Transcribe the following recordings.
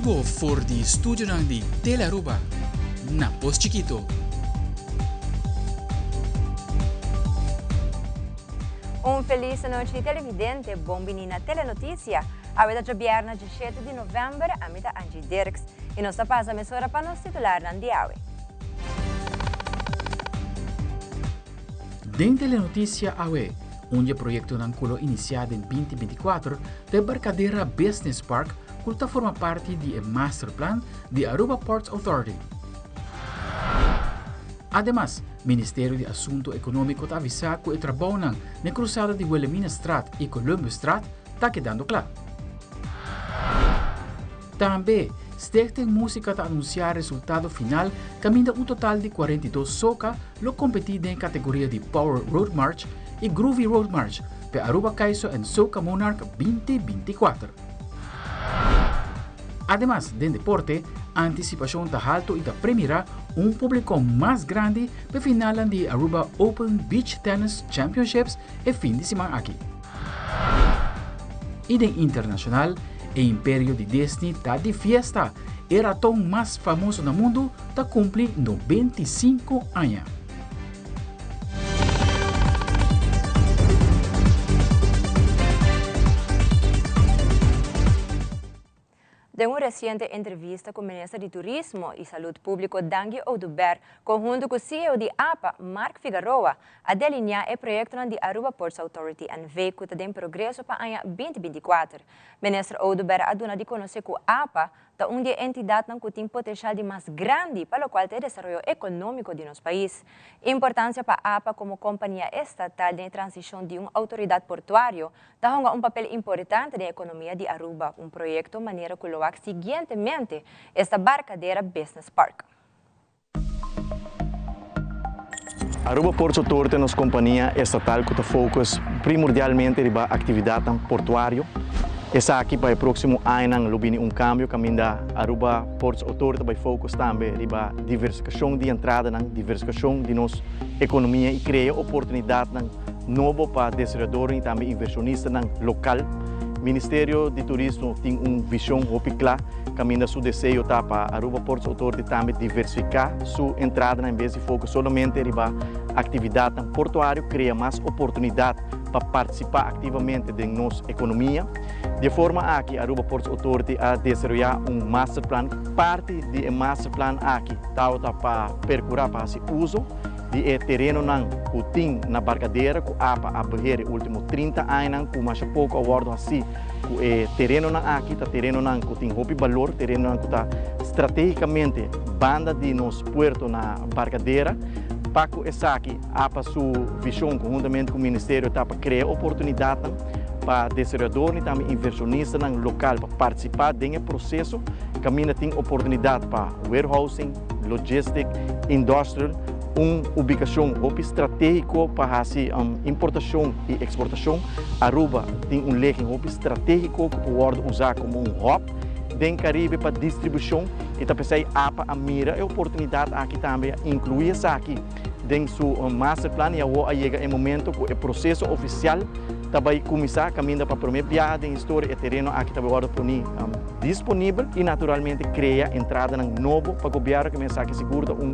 bibo for di studionan di Telearuba na Pos Chikito. Un feliz anochi televidente, bon bini na Telenoticia. Awe ta djobierna 17 di november, ami ta Angie Dirks y nos ta pasa mesora pa nos titularnan di awe. Den Telenoticia awe, un di e proyectonan cu lo inicia den 2024 ta e Barcadera Business Park cu ta forma parti di e Masterplan di Aruba Ports Authority. Ademas, Ministerio di Asunto Economico ta avisa cu e trabounan n'e cruzada di Wilhelminastraat y Columbusstraat ta kedando cla. Tambe, Stichting Musica ta anuncia resultado final caminda un total di 42 soca lo competi den e categoria di Power Road March y Groovy Road March p'e Aruba Kaiso and Soca Monarch 2024. Ademas, den deporte, anticipacion ta halto y ta premira un publico mas grandi p'e finalnan di Aruba Open Beach Tennis Championships e fin di siman aki. Y den internacional, e imperio di Disney ta di fiesta, e raton mas famoso na mundo ta cumpli 95 aña. Den un reciente entrevista cu Minister di Turismo y Salud Publico Dangui Oduber conhunto cu CEO di APA, Mark Figaroa, a delinea e proyectonan di Aruba Ports Authority NV cu ta den progreso pa aña 2024. Minister Oduber a duna di conoce cu APA ta un di e entidadnan cu tin potencial di mas grandi pa locual ta e desaroyo economico di nos pais. Importancia pa APA como compania estatal den e transicion di un autoridad portuario ta hunga un papel importante den economia di Aruba, un proyecto manera cu lo wak siguientemente, esta Barcadera Business Park. Aruba Ports Authority ta nos compania estatal cu ta focus primordialmente riba actividadnan portuario. Esaki pa e proximo añanan lo bini un cambio caminda Aruba Ports Authority ta bay focus tambe riba diversificacion di entradanan, diversificacion di nos economia y crea oportunidadnan nobo pa desaroyadornan y tambe inversionistanan local. Ministerio di Turismo tin un vision hopi cla caminda su deseo ta pa Aruba Ports Authority tambe diversifica su entradanan en bes di focus solamente riba actividadnan portuario, crea mas oportunidad pa participa activamente den nos economia. Di e forma aki Aruba Ports Authority a desaroya un masterplan. Parti di e masterplan aki tabata pa percura pa haci uso di e terenonan ku tin na Barcadera ku apa a beheer e ultimo 30 añanan ku masha poko a wòrdu hasí ku e terenonan aki ta terenonan ku tin hopi balor, terenonan ku ta stratégikamente banda di nos puerto na Barcadera. Pa ku esaki apa su vishon konhuntamente ku ministerio ta pa krea oportunidatnan pa desaroyadornan i tambe invershonistanan lokal pa partisipá den e proseso kaminda tin oportunidat pa warehousing, logistic, industrial, un ubicacion hopi strategico pa haci importacion y exportacion. Aruba tin un legen hopi strategico cu por wordo usa como un hub den Caribe pa distribucion y ta pesey apa a mira e oportunidad aki tambe a inclui esaki den su masterplan y awo a yega e momento cu e proceso oficial ta bay cuminsa caminda pa prome biaha den historia e tereno aki ta bay wordo poni disponibel y naturalmente crea entradanan nobo pa gobierno ke mester aki sigur ta un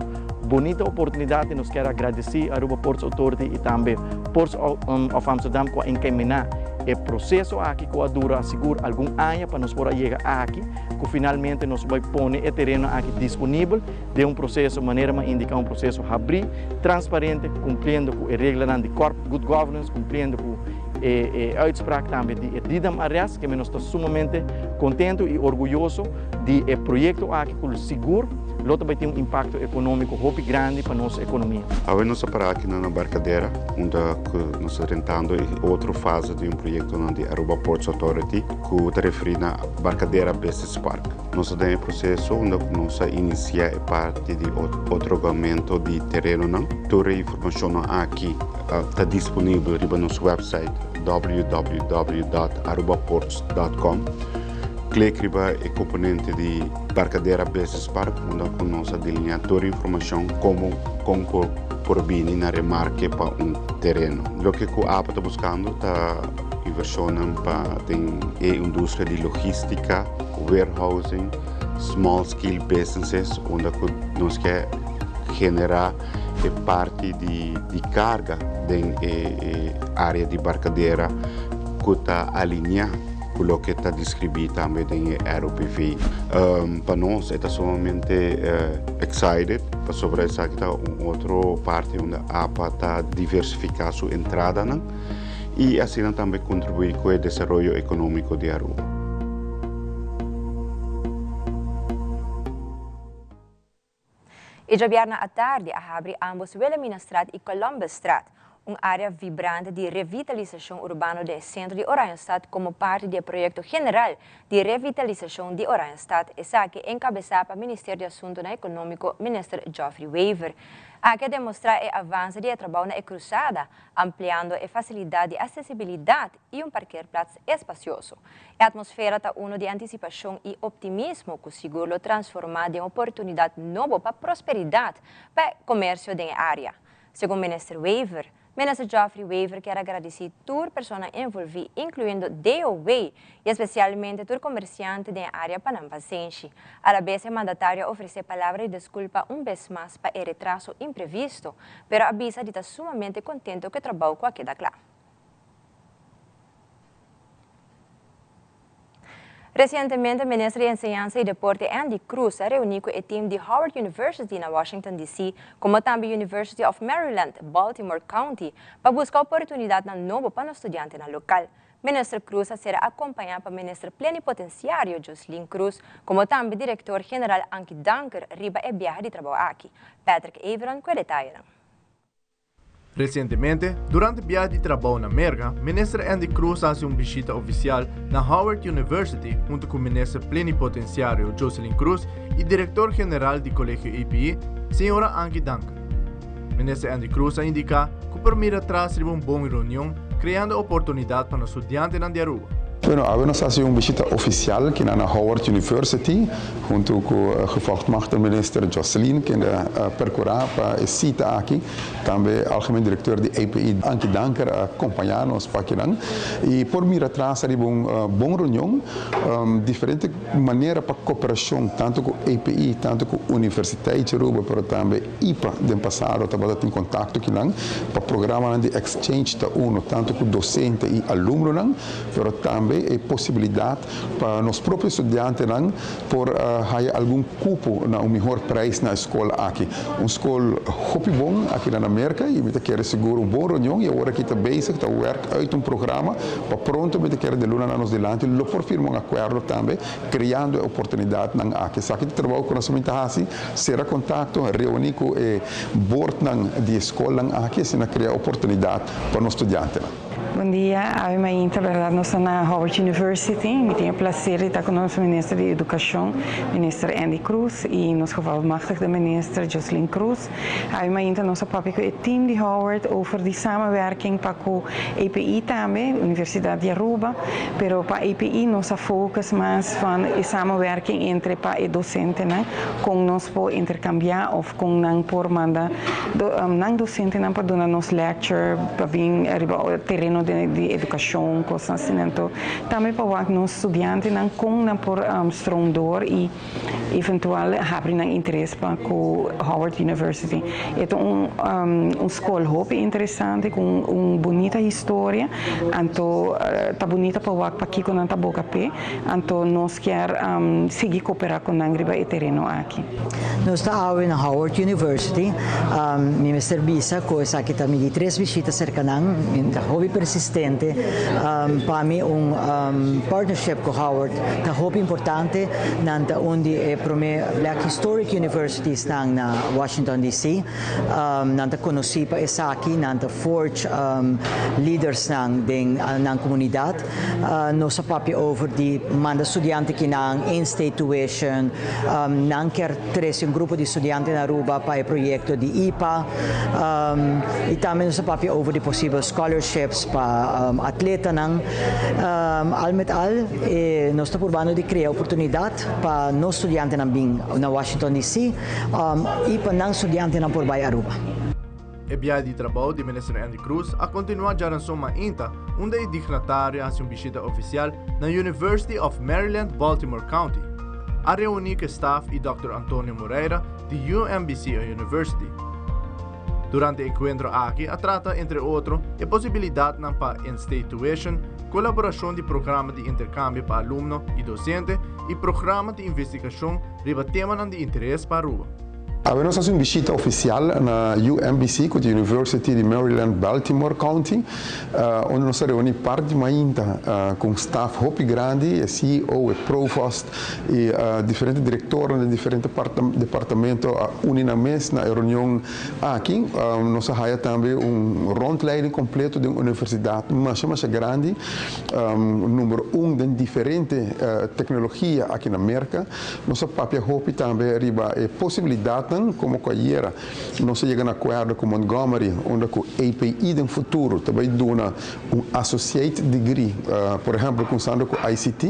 bonita oportunidad y nos kier agradeci Aruba Ports Authority y tambe Ports of Amsterdam cu a encamina e proceso aki cu a dura sigur algun aña pa nos por a yega aki cu finalmente nos bay pone e tereno aki disponibel den un proceso manera mi a indica un proceso habri, transparente cumpliendo cu e reglanan di corporate good governance, cumpliendo cu e uitspraak tambe di e Didam Arrest, keme nos ta sumamente contento y orguyoso di e proyecto aki cu sigur lo ta bay tin un impacto economico hopi grandi pa nos economia. Awe nos ta para aki na Barcadera, unda cu nos ta drentando e otro fase di un proyectonan di Aruba Ports Authority cu ta referi na Barcadera Business Park. Nos ta den e proceso unda cu nos a inicia e parti di otorgamento di terenonan. Tur e informacionnan aki ta disponibel riba nos website www.arubaports.com. Klik riba e componente di Barcadera Business Park unda cu nos a delinea tur e informacion como con por por bini na remarke pa un tereno. Loke cu apa ta buscando ta inversionnan pa den e industria di logistica, warehousing. small scale businesses unda ku nos ke generá e parti di di karga den e e área di Barcadera ku ta alineá ku loke ta deskribí tambe den e ROPV. Pa nos e ta sumamente excited pasobra esaki ta un otro parti unda apa ta diversifiká su entradanan i asina tambe kontribuí ku e desaroyo ekonómiko di Aruba. E djabièrnè atardi a habri ámbos Wilhelminastraat i Columbusstraat, un área vibrante di revitalisashon urbano den e sentro di Oranjestad komo parti di e proyekto general di revitalisashon di Oranjestad, esaki enkabesá pa Minister di Asuntunan Ekonómiko Minister Geoffrey Wever. Aki a demostrá e avanse di e trabou na e krusada, ampliando e fasilidat di asesibilidat i un parkeerplaats espasioso. E atmosfera ta uno di antisipashon i optimismo ku sigur lo transformá den oportunidat nobo pa prosperidat pa e komersio den e área. Segun Minister Wever, Minister Geoffrey Wever kier a gradisí tur persona envolví inkluyendo DOW i espesialmente tur komersiante den e área pa nan pasenshi. Alabes e mandatario a ofresé palabra di deskulpa un bes mas pa e retraso imprevisto, pero a bisa di ta sumamente kontento ku e trabou ku a keda kla. Resientemente Minister di Enseñansa i Deporte Andy Croes a reuní ku e team di Howard University na Washington DC. komo tambe University of Maryland, Baltimore County pa buska oportunidatnan nobo pa nos studiantenan lokal. Minister Croes a ser akompañá pa Minister Plenipotenciario Jocelyn Croes komo tambe Direktor General Ankie Danker riba e biahe di trabou aki. Patrick Everon ku e detayenan. Resientemente, durante biahe di trabou na Merka, Minister Andy Croes a hasi un bishita ofisial na Howard University huntu ku Minister Plenipotenciario Jocelyn Croes i Direktor General di Kolegio API, Señora Ankie Danker. Minister Andy Croes a indiká ku por mira tras riba un bon reunion, kreando oportunidat pa nos studiantenan di Aruba. Bueno, awe nos a hasi un bishita ofisial kina na Howard University huntu ku Gevolgmachtigde Minister Jocelyn kende a perkurá pa e sita aki. Tambe Algemeen Directeur di API Ankie Danker a kompañá nos pa akinan i por mira tras ariba un bon reunion, diferente manera pa koperashon tantu ku API, tantu ku Universiteit di Aruba pero tambe ipa den pasado tabata tin kontakto kinan pa programanan di exchange ta uno tantu ku dosente i alumnonan pero tambe e posibilidat pa nos propio studiantenan por haya algun kupo na un mihor prijs na e skol aki. Un skol hopi bon aki na Merka i mi ta kere sigur un bon reunion i awor aki ta bezig ta werk uit un programa pa pronto mi ta kere den lunanan nos dilanti lo por firma un akuerdo tambe kreando e oportunidatnan aki. Esaki ta trabou ku nos ta hasi, sera kontakto, reuní ku e bordnan di e skolnan aki asina krea oportunidat pa nos studiantenan. Bon dia, awe mainta berdad nos ta na Howard University. Mi tin e placer di ta cu nos Minister di Educacion, Minister Andy Croes y nos gevolmachtigde Minister Jocelyn Croes. Awe mainta nos a papia cu e team di Howard over di samenwerking pa cu API tambe, Universidad di Aruba, pero pa API nos a focus mas van e samenwerking entre pa e docentenan, con nos por intercambia of con nan por manda nan docentenan pa duna nos lecture pa bin riba tereno di educacion cosnan asina anto tambe pa wak nos studiantenan con nan por stroom door y eventual habri nan interes pa cu Howard University. E ta un un scol hopi interesante cu un bunita historia anto ta bunita pa wak pakico nan ta boca p'e anto nos kier sigui coopera cu nan riba e tereno aki. Nos ta awe na Howard University. Mi mester bisa ku esaki ta mi di tres bishita serka nan. Mi ta hopi persistente. Pa mi un partnership ku Howard ta hopi importante. Nan ta un di e promé Black Historic Universitiesnan na Washington DC. Nan ta konosí pa esaki. Nan ta forge leadersnan den nan komunidat. Nos a papia over di manda studiante kinan, in-state tuition. Nan kier trece un grupo di studiante na Aruba pa e proyecto di IPA. Y tambe nos a papia over di posibel scholarships pa atletanan. Al met al nos ta purbando di crea oportunidad pa nos studiantenan bin na Washington DC y pa nan studiantenan por bay Aruba. E biahe di trabou di Minister Andy Croes a kontinuá djaranson mainta unda e dignatario a hasi un bishita ofisial na University of Maryland Baltimore County. a reuni cu staff y Dr. Antonio Moreira di UMBC University. Durante e encuentro aki a trata entre otro e posibilidadnan pa in-state tuition, colaboracion di programa di intercambio pa alumno y docente y programa di investigacion riba temanan di interes pa Aruba. Awe nos a haci un bishita oficial na UMBC, cu ta University di Maryland Baltimore County, unda nos a reuni part di mainta cu un staff hopi grandi, e CEO, e provost y diferente directornan di diferente departamento a uni nan mes na e reunion aki. Nos a haya tambe un rondleiding completo den un universidad masha masha grandi, number un den diferente tecnologia aki na Merca. Nos a papia hopi tambe riba e posibilidadnan como cu ayera nos a yega na acuerdo cu Montgomery unda cu API den futuro ta bay duna un associate degree, por ehempel cunsando cu ICT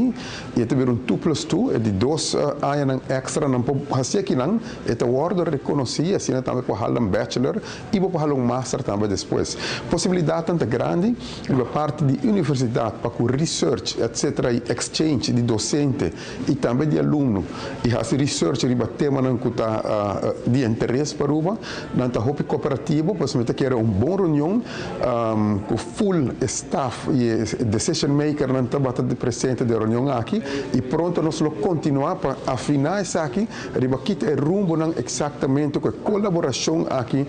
y e ta bira un two plus two, e di dos añanan extra nan por haci akinan, e ta wordo reconoci asina tambe por hala un bachelor y bo por hala un master tambe despues. Posibilidadnan ta grandi riba parti di universidad pa cu research etc. Y exchange di docente y tambe di alumno y haci research riba temanan cu ta di interes pa Aruba. Nan ta hopi cooperativo, pues mi ta kere un bon reunion cu full e staff y e decision makernan tabata presente den reunion aki y pronto nos lo continua pa afina esaki riba kita e rumbonan exactamente cu e colaboracion aki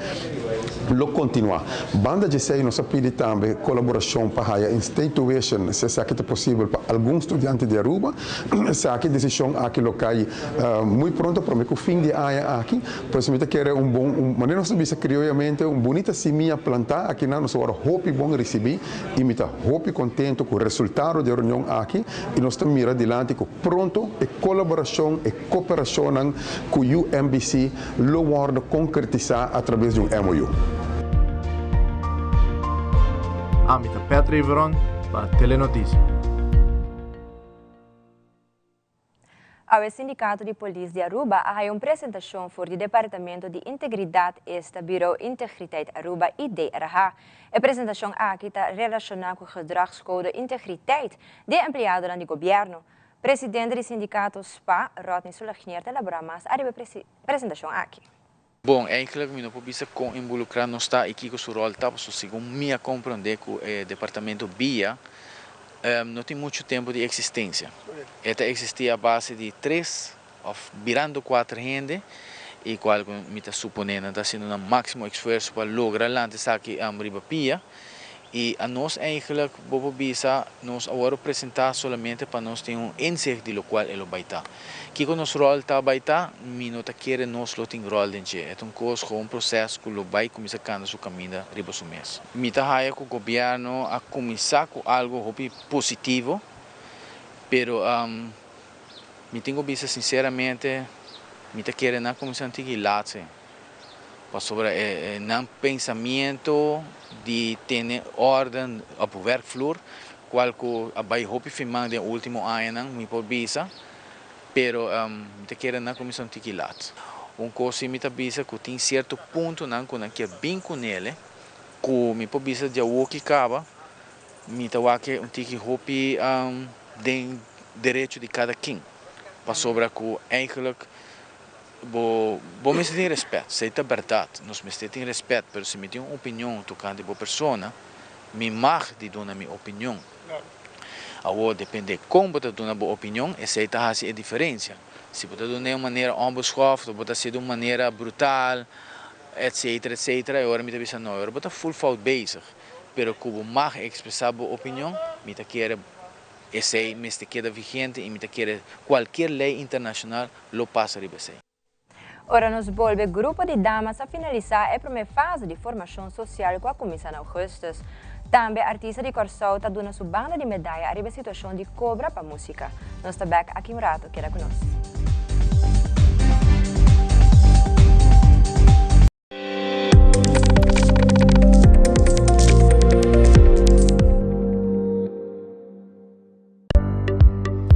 lo continua. Banda djesey nos a pidi tambe colaboracion pa haya in-state tuition si esaki ta posibel pa algun studiante di Aruba. Esaki decision aki lo cay muy pronto prome cu fin di aña aki. Pues mi ta kere un bon, un manera nos ta bisa crioyamente, un bunita simia planta akinan nos a worde hopi bon ricibi y mi ta hopi contento cu resultado di e reunion aki y nos ta mira dilanti cu pronto e colaboracion, e cooperacionnan cu UMBC lo worde concretisa a traves di un MOU. Ami ta Pat Riveron pa Telenoticia. Awe Sindicato di Polis di Aruba a haya un presentacion for di Departamento di Integridad esta Bureau Integriteit Aruba y DRH. E presentacion aki ta relaciona cu Gedragscode Integriteit di e empleadonan di Gobierno. Presidente di Sindicato spa, Rodney Solagnier ta elabora mas ariba e presentacion aki. Bon, eigenlijk mi no por bisa kon involukrá nos ta i kiko su ròl ta, pasobra segun mi a komprondé ku e departamento bia no tin muchu tempu di eksistensia. E ta eksistí a base di tres òf birando kuater hende i kual ku mi ta suponé nan ta hasiendo nan máksimo esfuerso pa logra lanta esaki riba pia. I a nos eigenlijk, bo por bisa, nos a wòrdu presentá solamente pa nos tin un inzicht di lokual e lo bai ta. Kiko nos ròl ta bai ta? Mi no ta kere nos lo tin ròl den dje. E ta un kos, gewoon un proses ku lo bai kuminsá kanda su kaminda riba su mes. Mi ta haya ku gobièrnu a kuminsá ku algu hopi positivo, pero mi tin ku bisa sinseramente, mi ta kere nan a kuminsá un tiki latse. Pasobra e nan pensamiento di tene orden op werkvloer, cual cu a bay hopi firman den ultimo añanan, mi por bisa, pero mi ta kere nan cuminsa un tiki lat. Un cos si mi ta bisa cu tin cierto puntonan cu nan kier bin cu nele, cu mi por bisa djawoki caba, mi ta wak un tiki hopi den derecho di cada kin, pasobra cu eigenlijk Bo bo mester tin respet, esei ta bèrdat, nos mester tin respet, pero si mi tin un opinion tokante bo persona, mi mag di duna mi opinion. Awor, depende kon bo ta duna bo opinion, esei ta hasi e diferensia. Si bo ta duna den un manera onbeschoft, of bo ta hasi di un manera brutal, etcetera, etcetera, e ora mi ta bisa no, e ora bo ta full fout bezig. Pero ku bo mag ekspresá bo opinion, mi ta kere esei mester keda vigente i mi ta kere kualkier lei internashonal lo pasa riba esei. Ora nos bolbe grupo di damas a finalisá e promé fase di formashon sosial ku a kuminsá na ougùstùs. Tambe artista di Kòrsou ta duna su banda di medaya ariba e situashon di kobra pa músika. Nos ta bèk aki un ratu, keda ku nos.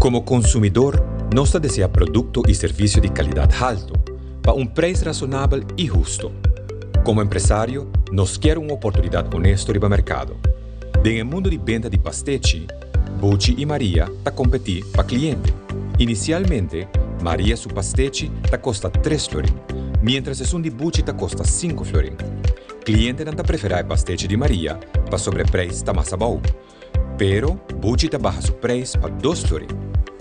Komo konsumidor nos ta deseá produkto i servisio di kalidat haltu pa un preis rasonabel i husto. Komo empresario nos kier un oportunidat honesto riba merkado. Den e mundu di benta di pastechi, Buchi i Maria ta kompetí pa kliente. Inisialmente. Maria su pastechi ta kosta tres florin, miéntras esun di Buchi ta kosta sinku florin. Klientenan ta preferá e pastechi di Maria pasobra e preis ta mas abou. Pero Buchi ta baha su preis pa dos florin.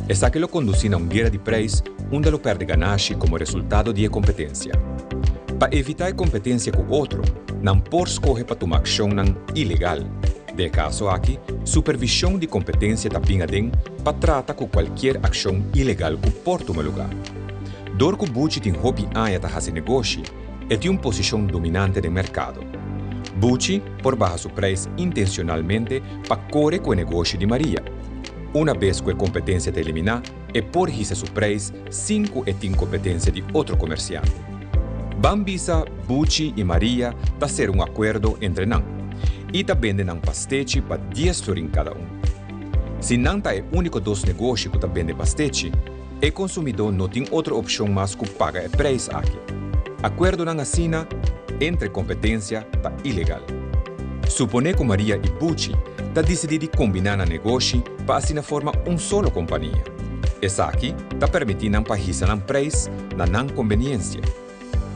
Esaki lo kondusí na un guera di preis unda lo pèrdè ganashi komo resultado di e kompetensia. Pa evitá e kompetensia ku otro, nan por skohe pa tuma akshonnan ilegal. Den e kaso aki, supervishon di kompetensia ta bin aden pa trata ku kualkier akshon ilegal ku por tuma lugá. Dor ku Buchi tin hopi aña ta hasi negoshi, e tin un posishon dominante den merkado. Buchi por baha su prijs intencionalmente pa core cu e negoshi di Maria. Una bes cu e competencia ta eliminá, e por hisa su prijs sin cu e tin competencia di otro comerciante. Ban bisa Buchi y Maria ta cera un acuerdo entre nan y ta bende nan pastechi pa dies florin cada un. Si nan ta e unico dos negoshi cu ta bende pastechi, e consumidó no tin otro opcion mas cu paga e prijs aki. Acuerdonan asina entre competencia ta ilegal. Suponé cu Maria y Buchi ta dicidí di combiná nan negoshi pa asina forma un solo compania. Esaki ta permití nan pa hisa nan prijs na nan conveniencia.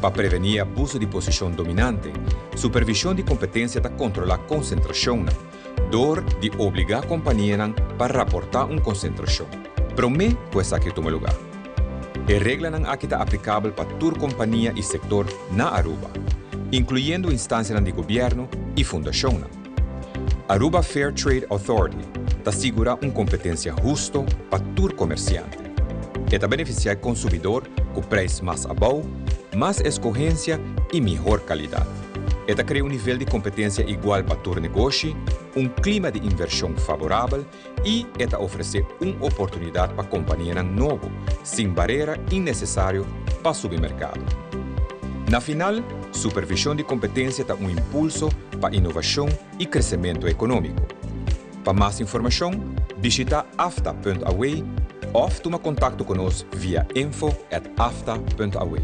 Pa prevení e abuso di posicion dominante, Supervision di Competencia ta controlá concentracionnan dor di obligá companianan pa raportá un concentracion promé cu esaki tuma lugá. E reglanan aki ta aplicabel pa tur compania y sector na Aruba, incluyendo instancianan di gobierno y fundacionnan. Aruba Fair Trade Authority ta sigura un competencia husto pa tur comerciante. E ta beneficia e consumidor cu prijs mas abou, mas escogencia y mihor calidad. E ta crea un nivel di competencia igual pa tur negoshi, un clima di inversion favorabel y e ta ofrece un oportunidad pa companianan nobo, sin barera innecesario pa subi mercado. Na final, supervision di competencia ta un impulso pa innovacion y crecemento economico. Pa mas informacion, bishita afta.aw of tuma contacto cu nos via info@afta.aw.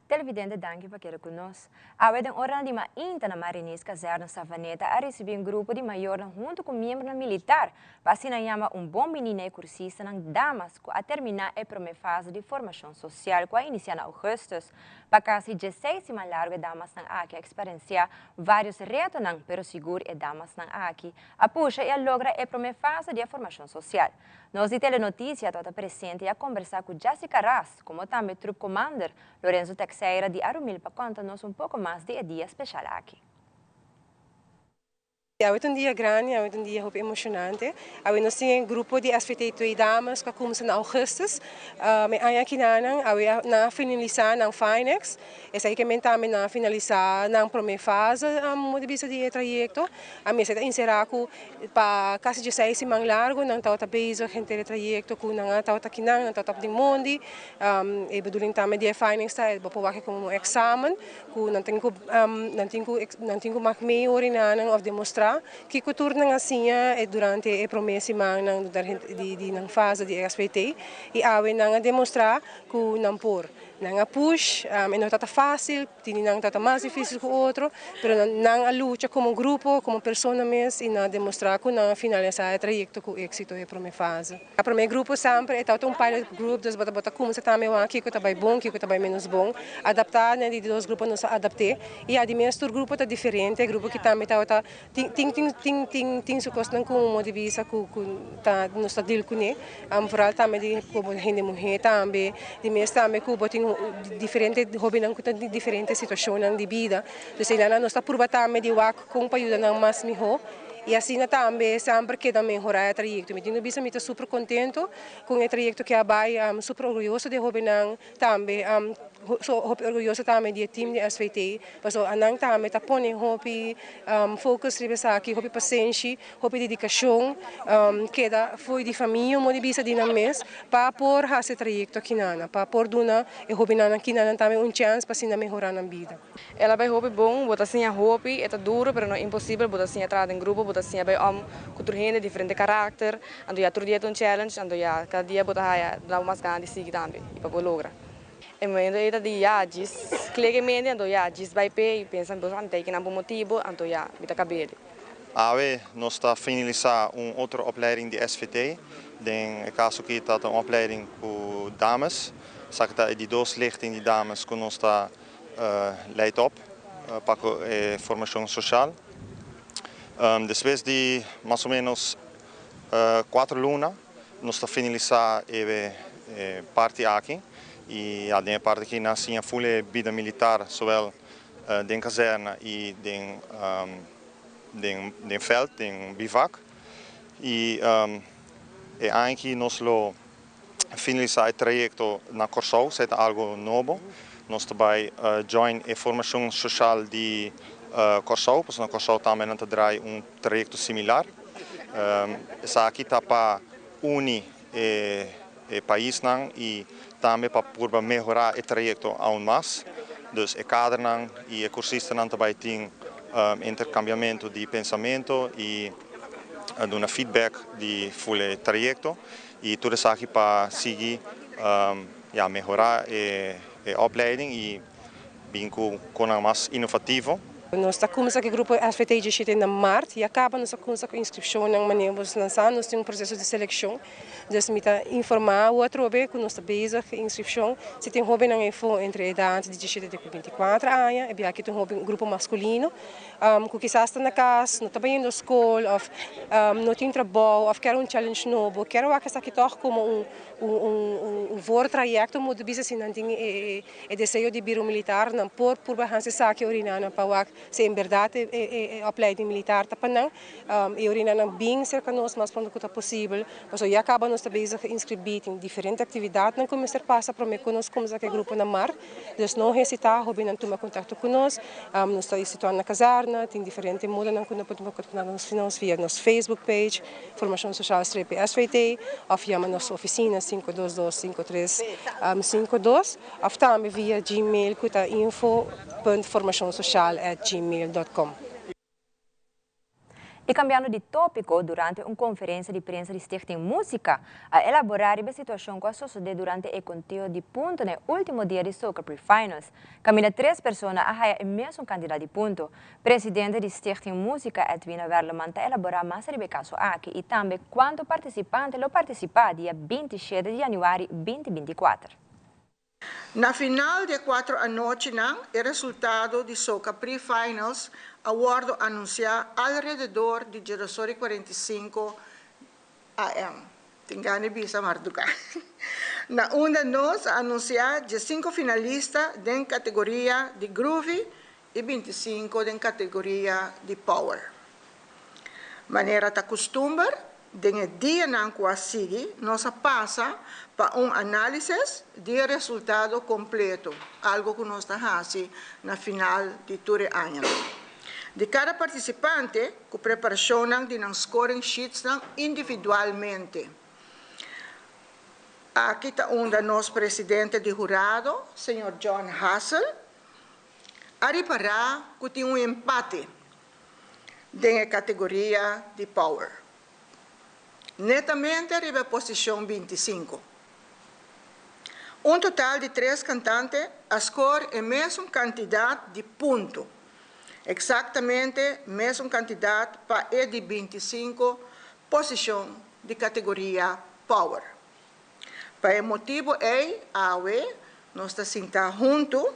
Televidente danki pa keda ku nos. Awe den oranan di mainta na Marinis Kazerne Savaneta a risibí un grupo di mayornan huntu ku miembronan militar pa asina yama un bon bini na e kursistanan damas ku a terminá e promé fase di formashon sosial ku a inisiá na ougùstùs. Pa kasi dieseis siman largu e damasnan aki a eksperensiá vários retonan, pero sigur e damasnan aki a pusha i a logra e promé fase di e formashon sosial. Nos di Telenoticia tabata presente i a kombersá ku Jessica Ras, komo tambe Troep Commander Lorenzo Texeira di Arumil pa konta nos un poko mas di e dia speshal aki. Awe ta un dia grandi, awe ta un dia hopi emocionante. Awe nos tin e grupo di SVT Twee Dames cu a cuminsa na augustus. E aña akinanan awe nan a finalisa nan Finex. Esaki ke men tambe nan a finalisa nan prome fase mo di bisa di e trayecto. A mester ta encera cu pa casi dieseis siman largo nan tabata bezig henter e trayecto cu nan a tabata akinan, nan tabata den mondi. E bedoeling tambe di e Finex ta bo por wak como un examen. Ku nan tin ku nan tin ku nan tin ku mak mee ora nan òf demostrá kiko tur nan a siña durante e promé simannan di di nan fase di SVT i awe nan a demostrá ku nan por. Nan a push, e no tabata fásil, tin di nan tabata mas difísil ku otro, pero nan a lucha komo grupo, komo persona mes i nan a demostrá ku nan a finalisá e trayekto ku éksito e promé fase. E promé grupo semper e tabata un pilot group, dus bo ta bo ta kuminsá tambe wak kiko ta bai bon, kiko ta bai ménos bon. Adaptá na di dos grupo nos a adapt'é. I adimes tur grupo ta diferente, e grupo ki tambe tabata tin tin tin tin tin tin su kosnan ku un modo di bisa ku ku ta nos ta deal kuné. Vooral tambe di komo hende muhé tambe, di mes tambe ku bo tin. tin diferente hobennan ku ta den diferente situashonnan di bida. Dus einan nos ta purba tambe di wak kon pa yuda nan mas mihó i asina tambe semper keda mehorá e trayekto. Mi tin ku bisa mi ta super kontento ku e trayekto ke a bai, super orguyoso di e hobennan tambe, hopi orguyoso tambe di e team di SVT pasobra nan tambe ta pone hopi focus riba esaki, hopi pasenshi. Hopi dedikashon keda fo'i di famia un modo di bisa di nan mes pa por hasi e trayekto akinana, pa por duna e hobennan akinana tambe un chèns pa asina mehorá nan bida. El a bai hopi bon, bo ta siña hopi, e ta duro pero no imposibel, bo ta siña traha den grupo, bo ta siña bai om ku tur hende, diferente karakter, anto ya tur dia ta un challenge, anto ya kada dia bo ta haya duna bo mas gana di sigui tambe i pa bo logra. E momento ei ta di ya djis klik e mente anto ya djis bai p'e i pensa bo sa mi ta kinan bo motibu anto ya mi ta kab'e. Awe nos ta finalisá un otro opleiding di SVT. Den e kaso aki ta ta un opleiding ku dames. Esaki ta e di dos lichting di dames ku nos ta leid op pa ku e formashon soshal. Despues di mas o ménos kuater luna nos ta finalisá e parti aki i ya den e parti aki nan siña ful e bida militar zowel den kazèrna i den den den veld, den bivak. I e aña aki nos lo finalisá e trayekto na Kòrsou, esei ta algu nobo. Nos ta bai join e formashon soshal di Kòrsou, pasobra na Kòrsou tambe nan ta drai un trayekto similar. Esaki ta pa uni e paisnan i tambe pa purba mehorá e trayekto aun mas. Dus e kadernan i e kursistanan ta bai tin interkambiamentu di pensamentu i duna feedback di ful e trayekto i tur esaki pa sigui ya mehorá e opleiding i bin ku konan mas inovativo. Nos ta kuminsá ku e grupo SVT djishete na mart i a kaba nos a kuminsá ku inskripshonnan manera bo nan sa nos tin un proseso di selekshon. Dus mi ta informá bo atrobe ku nos ta bezig ku inskripshon. Si tin hóbennan efo entre edat di djishete te ku binti kuater aña, e biaha aki ta un hóben grupo maskulino ku kisas ta na kas, no ta bayendo skol òf no tin trabou òf kier un challenge nobo, kier wak esaki tòg komo un un voortrayekto mo ta bisa si nan tin e E deseo di bira un militar nan por purba hansi esaki orina nan pa wak si en berdad e opleiding militar ta pa nan. E orina nan bin serka nos mas pronto ku ta posibel pasobra ya kaba nos ta bezig inskribí tin diferente aktividatnan ku mester pasa prome ku nos kumsa ku e grupo na mart. Dus no hesitá hobennan tuma kontakto ku nos. Nos ta situá na kazèrna tin diferente modonan ku nan por tuma kontakto ku nos via nos Facebook page. Formashon Sosial strepi SVT òf yama nos ofisina 522 5352 òf tambe via Gmail ku ta info punt formashonsosial at gmail dot com. I kambiando di tópiko, durante un konferensia di prensa di Stichting Músika a elaborá riba e situashon ku a sosodé durante e konteo di punto na e último dia di Soca Pre-Finals, kaminda tres persona a haya e mesun kantidat di punto. Presidente di Stichting Musica Edwina Werleman ta elabora mas riba e caso aki y tambe cuanto participante lo participa dia 27 di januari 2024. Na final di e cuatro anochinan e resultado di Soca Pre-Finals a wordo anuncia alrededor di djedosor y 45 AM. Tin gana di bisa marduka. Na unda nos a anuncia djesinco finalista den categoria di Groovy y 25 den categoria di Power. Manera ta custumber, den e dianan cu a sigui nos a pasa pa un analisis di e resultado completo, algo cu nos ta haci na final di tur e añanan. Di cada participante cu preparacionnan di nan scoring sheetsnan individualmente. Aki ta unda nos presidente di hurado, señor John Hassel, a ripará ku tin un empate den e kategoria di Power. Netamente riba e posishon 25. Un total di tres kantante a skor e mesun kantidat di punto, eksaktamente mesun kantidat pa e di 25 posishon di kategoria Power. Pa e motibu ei awe nos ta sintá huntu,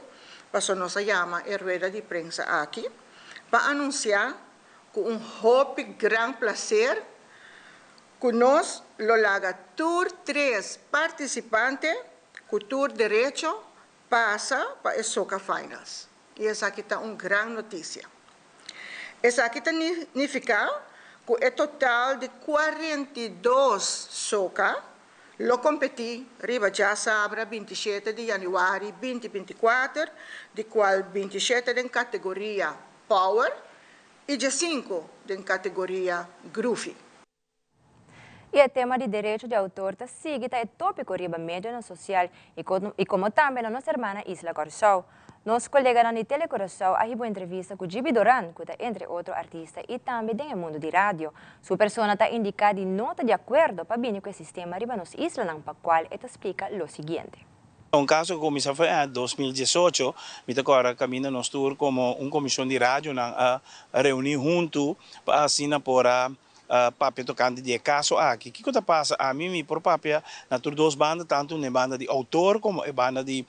pasobra nos a yama e rueda di prensa aki, pa anunsiá ku un hopi gran plaser ku nos lo laga tur tres partisipante ku tur derecho pasa pa e Soca Finals y esaki ta un gran noticia. Esaki ta nifica cu e total di 42 Soca lo competi riba djasabra 27 di januari 2024, di cual 27 den categoria Power y 15 den categoria Groovy. Y e tema di derecho di autor ta sigui ta e topico riba medionan social y como tambe na nos hermana isla Corsou. Nos coleganan di Telecuraçao a hiba un entrevista cu Gibi Doran, cu ta entre otro artista y tambe den e mundo di radio. Su persona ta indica di no ta di acuerdo pa bini cu e sistema riba nos islanan, pa cual e ta splica lo siguiente. Un caso cu cuminsa foi aña 2018, mi ta corda caminda nos tur como un comision di radionan a reuni hunto pa asina por a papia tocante di e caso aki. Kico ta pasa? Ami mi por papia na tur dos banda, tanto na e banda di autor como e banda di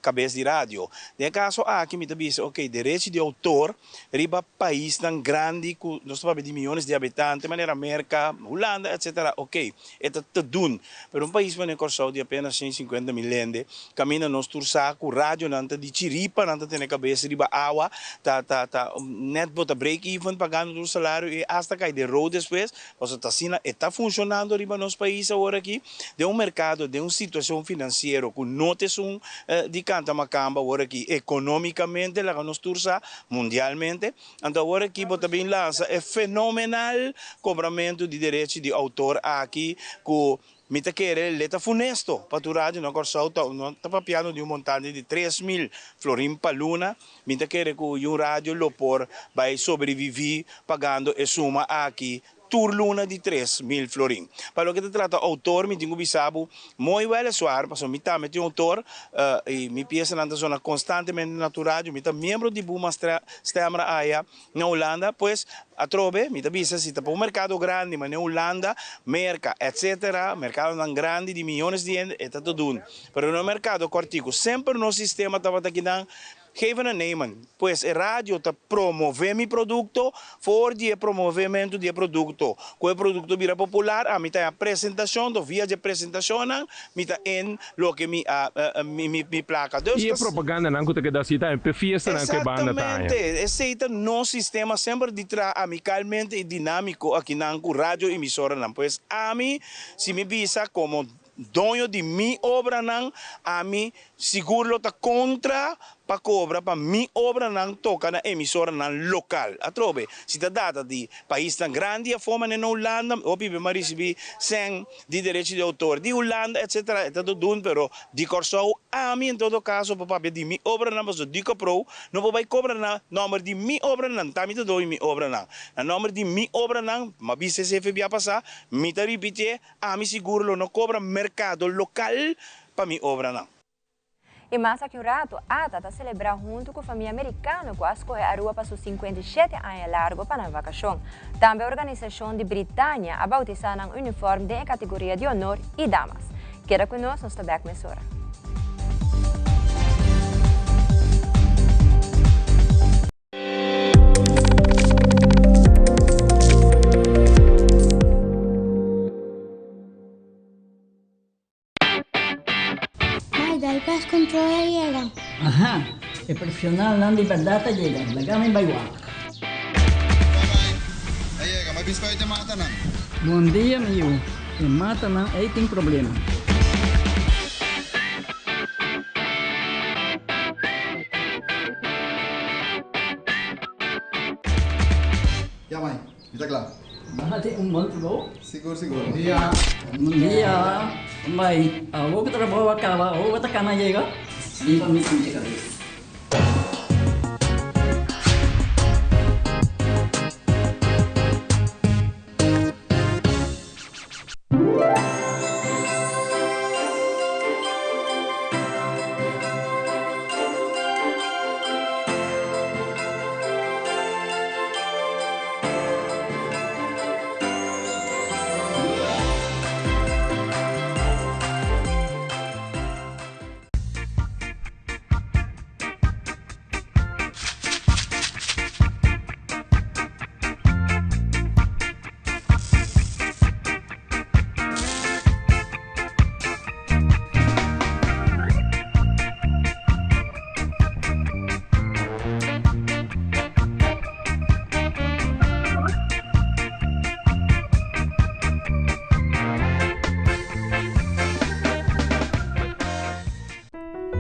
cabes di radio. Den e caso aki mi ta bisa, ok, derecho di autor riba paisnan grandi cu nos ta papia di miyones di habitante, manera Merca, Hulanda, etcetera, ok, e ta te dun. Pero un pais manera Corsou di apenas 150 mil hende, caminda nos tur sa cu radionan ta di chiripa, nan ta tene cabes riba awa, ta ta ta net bo ta break even pagando tur salario y hasta cay den rood despues, pasobra ta asina e ta funcionando riba nos pais awor aki, den un mercado, den un situacion financiero cu no ta esun di canta macamba awor aki economicamente, laga nos tur sa, mundialmente. Anto awor aki bo ta bin lansa e fenomenal cobramento di derecho di autor aki cu mi ta kere le ta funesto pa tur radio na Corsou. Ta no ta papiando di un montante di 3000 florin pa luna. Mi ta kere cu un radio lo por bay sobrevivi pagando e suma aki tur luna di 3000 florin. Pa loke ta trata autor, mi tin cu bisa bo mooi weliswaar, pasobra mi tambe tin autor y mi piesanan ta zona constantemente na tur radio. Mi ta miembro di Buma Stemra aya na Hulanda, pues atrobe mi ta bisa si ta pa un mercado grandi manera Hulanda, Merca, etcetera, mercadonan grandi di miyones di hende, e ta ta dun. Pero na un mercado cortico, semper nos sistema tabata kinan geven en nemen. Pues e radio ta promove mi producto, for di e promovemento di e producto, cu e producto bira popular, ami ta e presentacion, do via di e presentacionnan, mi ta in loke mi a, mi, mi, mi placa. Dus Y e propagandanan cu ta keda haci tambe p'e fiestanan cu e banda ta haña. Exactamente, esey ta nos sistema semper di traha amicalmente y dinamico akinan cu radio emisoranan. Pues ami, si mi bisa como doño di mi obranan, ami sigur lo ta contra pa cobra pa mi obranan toca na emisoranan local. Atrobe, si ta data di paisnan grandi afo manera na Hulanda, hopi be m'a ricibi cen di derecho di autor di Hulanda etcetera, e ta do dun, pero di Corsou ami en todo caso por papia di mi obranan pasobra di Coprou no por bay cobra na nomber di mi obranan, ta mi ta doño mi obranan. Na nomber di mi obranan, m'a bisa esey fe bia pasa, mi ta ripitié, Ami sigur lo no cobra mercado local pa mi obranan. Y mas aki un rato, ata ta celebra hunto cu famia Mericano cu a scoge Aruba pa su 57 aña largo pa nan vacacion. Tambe organisacion di Britannia a bautisa nan uniform den e categoria di honor y damas. Keda cu nos, nos ta bek mesora. Mai, dal pest control a yega. Aha, e profesionalnan di berdad a yega, laga mi bai wak. A yega, m'a bisa e matanan. Bon dia, mi yu. E matanan ei tin problema. Ya mai, mi ta kla. Bo hasi un bon trabou. Sigur, sigur. Bon dia. Bon dia. Mai, awor ku trabou a kaba, awor bo ta kana yega? Lipa mi pinche kabes.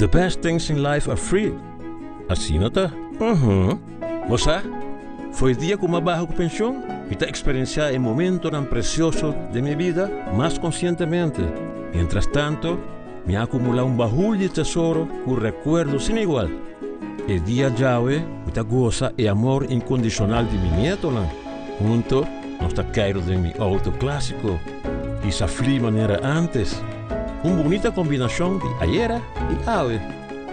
The best things in life are free. Asina ta? Uhum. Bo sa? Fo'i dia ku m'a baha ku penshon, mi ta eksperensiá e momentonan presioso den mi bida mas konsientemente. Mientras tanto, mi a akumulá un bahul di tesoro ku rekuerdo sin igual. E dia djawe mi ta gosa e amor inkondishonal di mi nietonan. Hunto nos ta keiru den mi outo klásiko i sa fli manera ántes. Un bunita kombinashon di ayera i awe.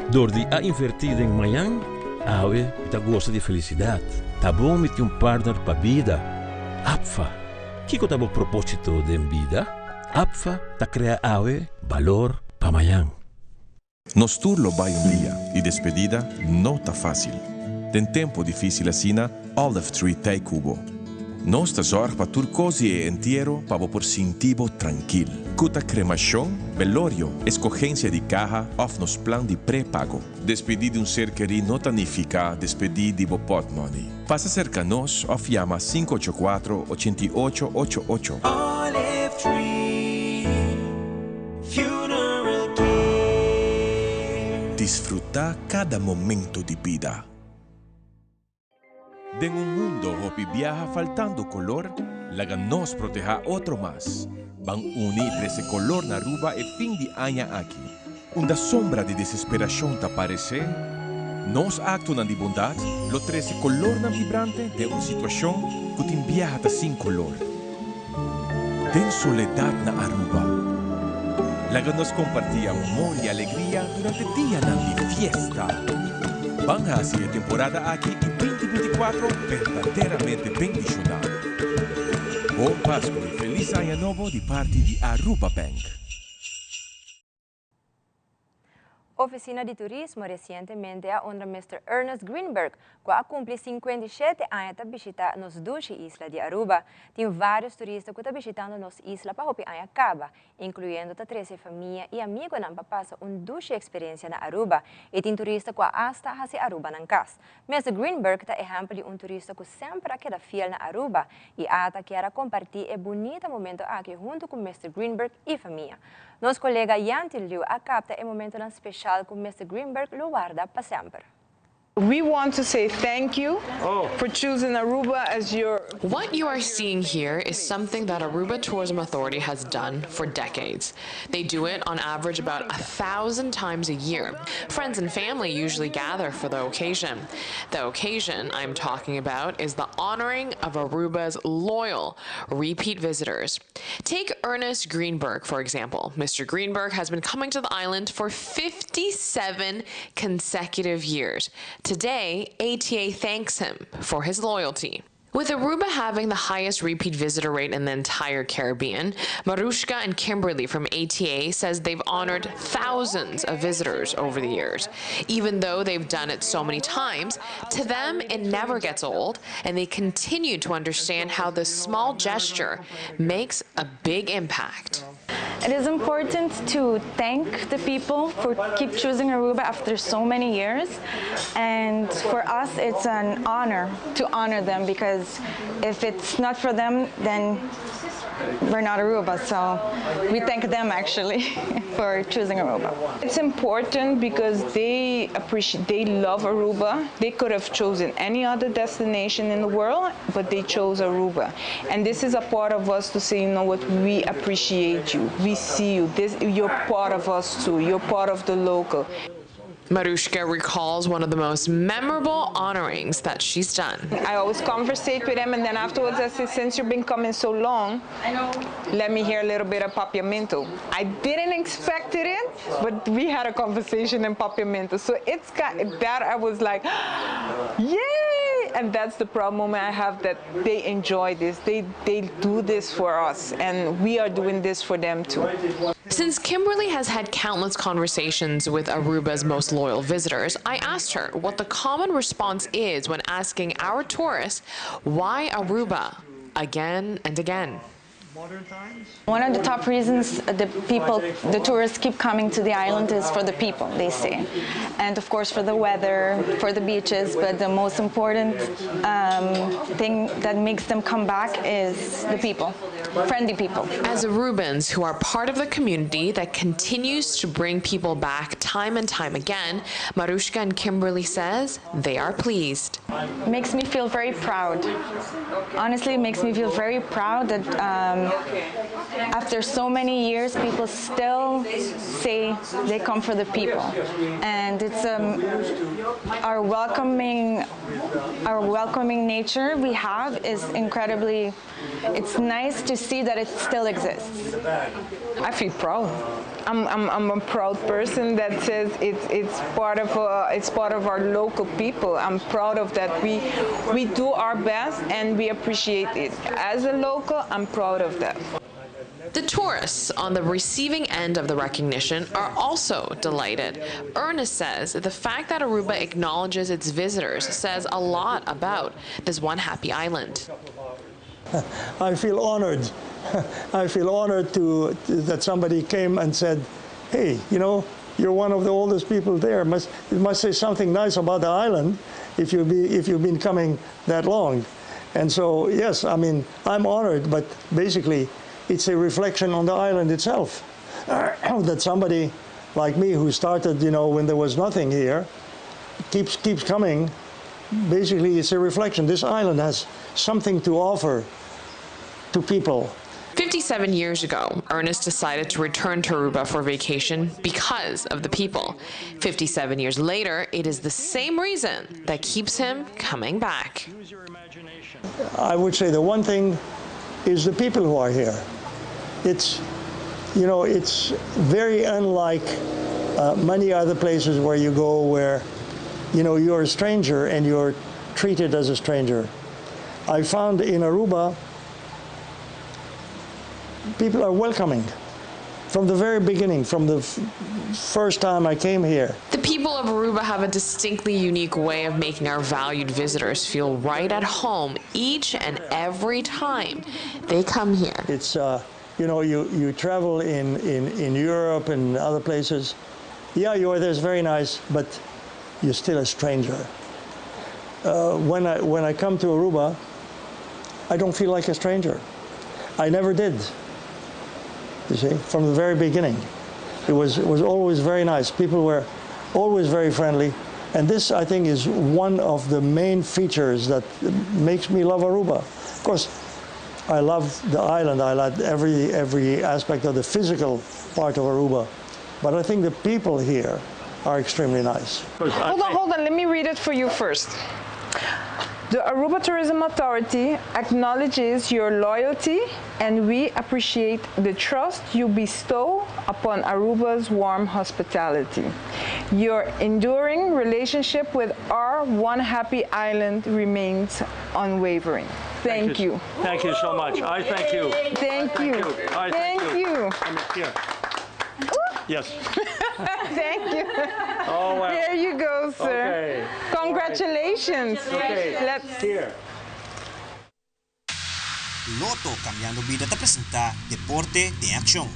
Dor di a invertí den mañan, awe mi ta gosa di felisidat. Ta bon mi tin un partner pa bida. APFA, Kiko ta bo propósito den bida? APFA ta krea awe balor pa mañan. Nos tur lo bai un dia y despedida no ta facil. Den tempo dificil asina, Olive Tree t'ey cu bo. Nos ta zorg pa tur cos di e entiero pa bo por sinti bo trankil. Cu ta cremacion, belorio, escogencia di caha of nos plan di pre-pago. Despedi di un ser keri no ta nifica despedi di bo potmoney. Pasa cerca nos of yama 584 88 88. Olive Tree Funeral Care. Disfruta cada momento di bida. Den un mundo hopi biaha faltando color, laga nos proteha otro mas. Ban uni y trece color na Aruba e fin di aña aki. Unda sombra di desesperacion ta parece, nos actonan di bondad lo trece colornan vibrante den un situacion cu tin biaha ta sin color. Den soledad na Aruba, laga nos comparti amor y alegria durante dianan di fiesta. Ban haci e temporada aki di 2024 berdaderamente bendiciona. Bon Pascu y Feliz Aña Nobo di parti di Aruba Bank. Oficina di Turismo recientemente a honra Mr. Ernest Greenberg, cu a cumpli 57 aña ta bishita nos dushi isla di Aruba. Tin varios turista cu ta bishitando nos isla pa hopi aña caba, incluyendo ta trece famia y amigonan pa pasa un dushi experiencia na Aruba. Y tin turista cu a hasta haci Aruba nan cas. Mr. Greenberg ta ehempel di un turista cu semper a keda fiel na Aruba y ata kier a comparti e bunita momento aki hunto cu Mr. Greenberg y famia. Nos colega Yanti Liu a capta e momentonan special cu Mr. Greenberg lo warda pa semper. We want to say thank you for choosing Aruba as your What you are seeing here is something that Aruba Tourism Authority has done for decades. They do it on average about 1,000 times a year. Friends and family usually gather for the occasion. The occasion I'm talking about is the honoring of Aruba's loyal repeat visitors. Take Ernest Greenberg, for example. Mr. Greenberg has been coming to the island for 57 consecutive years. Today, ATA thanks him for his loyalty. With Aruba having the highest repeat visitor rate in the entire Caribbean, Marushka and Kimberly from ATA says they've honored thousands of visitors over the years. Even though they've done it so many times, to them it never gets old, and they continue to understand how this small gesture makes a big impact. It is important to thank the people for keep choosing Aruba after so many years. And for us, it's an honor to honor them because if it's not for them, then we're not Aruba. So we thank them actually for choosing Aruba. It's important because they appreciate, they love Aruba. They could have chosen any other destination in the world, but they chose Aruba. And this is a part of us to say, you know what, we appreciate you. We see you. This, you're part of us too. You're part of the local. Marushka recalls one of the most memorable honorings that she's done. I always conversate with them, and then afterwards I say, since you've been coming so long, let me hear a little bit of Papiamento. I didn't expect it, but we had a conversation in Papiamento. So it's got that I was like, yay! And that's the proud moment I have that they enjoy this. They do this for us, and we are doing this for them too. Since Kimberly has had countless conversations with Aruba's most loyal visitors, I asked her what the common response is when asking our tourists why Aruba again and again. One of the top reasons the people, the tourists keep coming to the island is for the people, they say. And of course for the weather, for the beaches, but the most important um, thing that makes them come back is the people, friendly people. As Arubans who are part of the community that continues to bring people back time and time again, Marushka and Kimberly says they are pleased. Makes me feel very proud. Honestly, it makes me feel very proud that um, after so many years, people still say they come for the people. And it's um, our welcoming, our welcoming nature we have is incredibly, it's nice to see that it still exists. I feel proud. I'm, I'm, I'm a proud person that says it's, it's, part of, uh, it's part of our local people. I'm proud of that. We, we do our best and we appreciate it. As a local, I'm proud of that. The tourists on the receiving end of the recognition are also delighted. Ernest says the fact that Aruba acknowledges its visitors says a lot about this one happy island. I feel honored. I feel honored to, to, that somebody came and said, hey, you know, you're one of the oldest people there. Must, it must say something nice about the island if, you be, if you've been coming that long. And so, yes, I mean, I'm honored, but basically it's a reflection on the island itself that somebody like me who started, you know, when there was nothing here, keeps, keeps coming. Basically, it's a reflection. This island has something to offer to people. 57 years ago, Ernest decided to return to Aruba for vacation because of the people. 57 years later, it is the same reason that keeps him coming back. I would say the one thing is the people who are here. It's, you know, it's very unlike uh, many other places where you go where, you know, you're a stranger and you're treated as a stranger. I found in Aruba, people are welcoming from the very beginning, from the first time I came here. The people of Aruba have a distinctly unique way of making our valued visitors feel right at home each and every time they come here. It's, uh, you know, you, you travel in, in, in Europe and other places. Yeah, you are there's very nice, but you're still a stranger. Uh, when, I, when I come to Aruba, I don't feel like a stranger. I never did you see, from the very beginning. It was, it was always very nice. People were always very friendly. And this, I think, is one of the main features that makes me love Aruba. Of course, I love the island. I love every, every aspect of the physical part of Aruba. But I think the people here are extremely nice. Hold on, hold on. Let me read it for you first. The Aruba Tourism Authority acknowledges your loyalty and we appreciate the trust you bestow upon Aruba's warm hospitality. Your enduring relationship with our one happy island remains unwavering. Thank, thank you. you. Thank you so much. I thank you. Thank, you. you. I thank, thank you. you. Here. Yes. thank you. Oh, well. There you go, sir. Okay. Congratulations. Okay. Let's hear. Lotto Cambiando Bida ta presenta Deporte den Accion.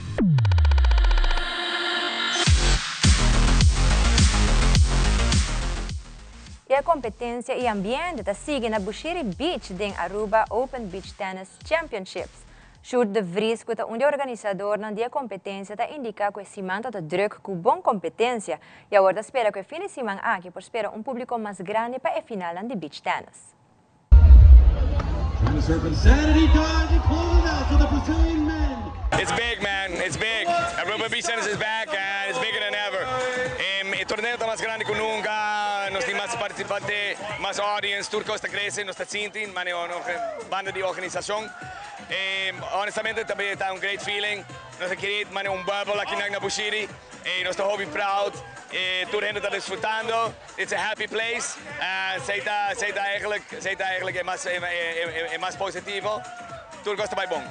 E competencia y ambiente ta sigui na Bushiri Beach den Aruba Open Beach Tennis Championships. Sjoerd de Vries, cu ta un di e organisadornan di e competencia ta indica cu e siman ta ta druk cu bon competencia y awor ta spera cu e fin di siman aki por spera un publico mas grandi pa e finalnan di beach tennis. It's big man, it's big. Aruba Beach Tennis is back and it's bigger than ever. E torneo ta mas grandi cu nunca, nos tin mas participante, mas audience, tur cos ta crece, nos ta sinti, mane banda di organisacion. Honestamente ta ta un great feeling, nos a create mane un bubble aki na Bushiri y nos ta hopi proud, tur hende ta disfrutando, it's a happy place, esey ta esey ta eigenlijk esey ta eigenlijk e mas e mas positivo, tur cos ta bay bon.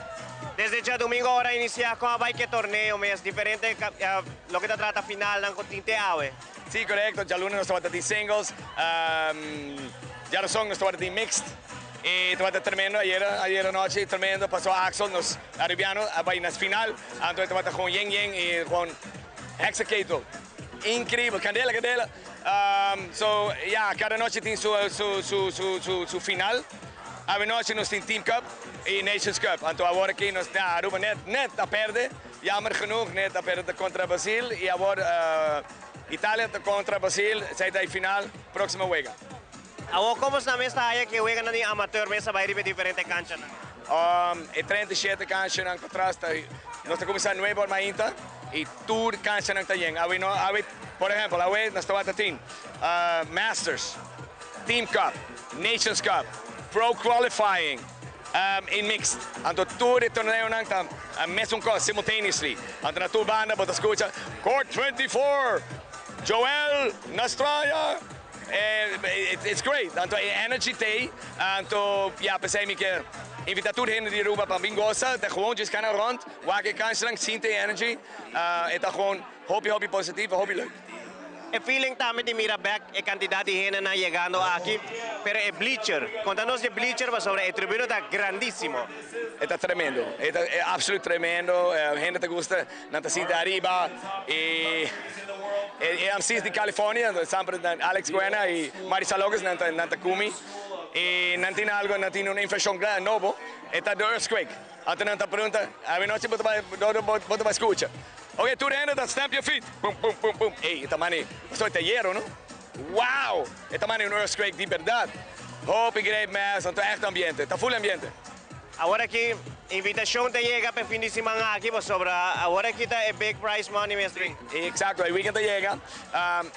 Desde djadomingo ora a inicia con a bay cu e torneo mes diferente loke ta trata finalnan cu tin te awe. Si corecto, djaluna nos tabata tin singles, djarazon nos tabata tin mixed. Y tabata tremendo ayera, ayera anochi, tremendo. Paso Axel, nos Arubiano, a bay na final. Anto tabata gewoon yen yen y gewoon heksenketel. Increibel, candela, candela. So, ya, cada nochi tin su, su, su, su, su, su final. Awenochi nos tin Team Cup y Nations Cup. Anto awor aki nos, ya, Aruba net, net a perde. Jammer genoeg, net a perde contra Brasil. Y awor Italia ta contra Brasil, esey ta e final, proximo wega. Awor como esnan mes ta haya cu e weganan di amateur mes a bay riba e diferente canchanan? E 37 canchanan patras ta, nos ta cuminsa nuebe or mainta y tur canchanan ta yen. Awe no, awe, por ehempel, awe nos tabata tin Masters, Team Cup, Nations Cup, Pro Qualifying y Mixed. Anto tur e torneonan ta mesun cos simultaneously. Anto na tur banda bo ta scucha Court 24, Joel Nastraya. It's great, anto e energy t'ey, anto ya p'esey mi kier invita tur hende di Aruba pa bin gosa, ta gewoon djis cana rond, wak e canchanan, sinti e energy, e ta gewoon hopi hopi positivo, hopi leuk. E feeling tambe di mira bek e cantidad di hendenan yegando aki, pero e bleacher, conta nos di e bleacher pasobra e tribuna ta grandisimo. E ta tremendo, e ta absoluut tremendo, hende ta gusta, nan ta sinti ariba y e MC's di California, semper Alex Buena y Marisa Locus nan ta nan ta cumi y nan tin algo, nan tin un invencion nobo, e ta the earthquake, anto nan ta pregunta, awenochi bo ta bay bo ta bay scucha? Ok tur hende ta stamp your feet, pum pum pum pum, ey e ta mane, pasobra e ta yero no, wow, e ta mane un earthquake di berdad, hopi great mes, anto echt ambiente, ta full ambiente. Awor aki invitacion ta yega pa e fin di siman aki pasobra awor aki ta e big prize money mes bin. Exacto, e weekend ta yega.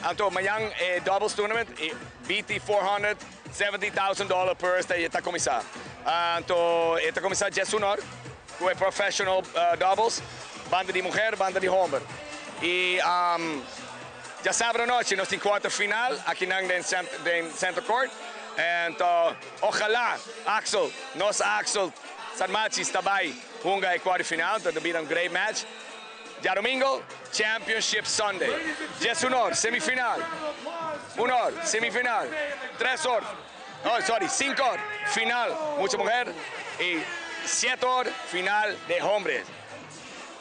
Anto mañan e doubles tournament, e BT 470,000 dollar purse ta ta cuminsa. Anto e ta cuminsa djes un or cu e professional doubles, banda di muher, banda di homber. Y djasabra anochi nos tin quarter final akinan den den Center Court. Anto Ojalá Axel, nos Axel Sarmachis ta bay hunga e cuarto final, ta bira un great match. Diadomingo, Championship Sunday. Dies un or, semifinal. Un or, semifinal. Tres or, oh sorry, cinco or, final, mucha muher. Y siete or, final de hombres.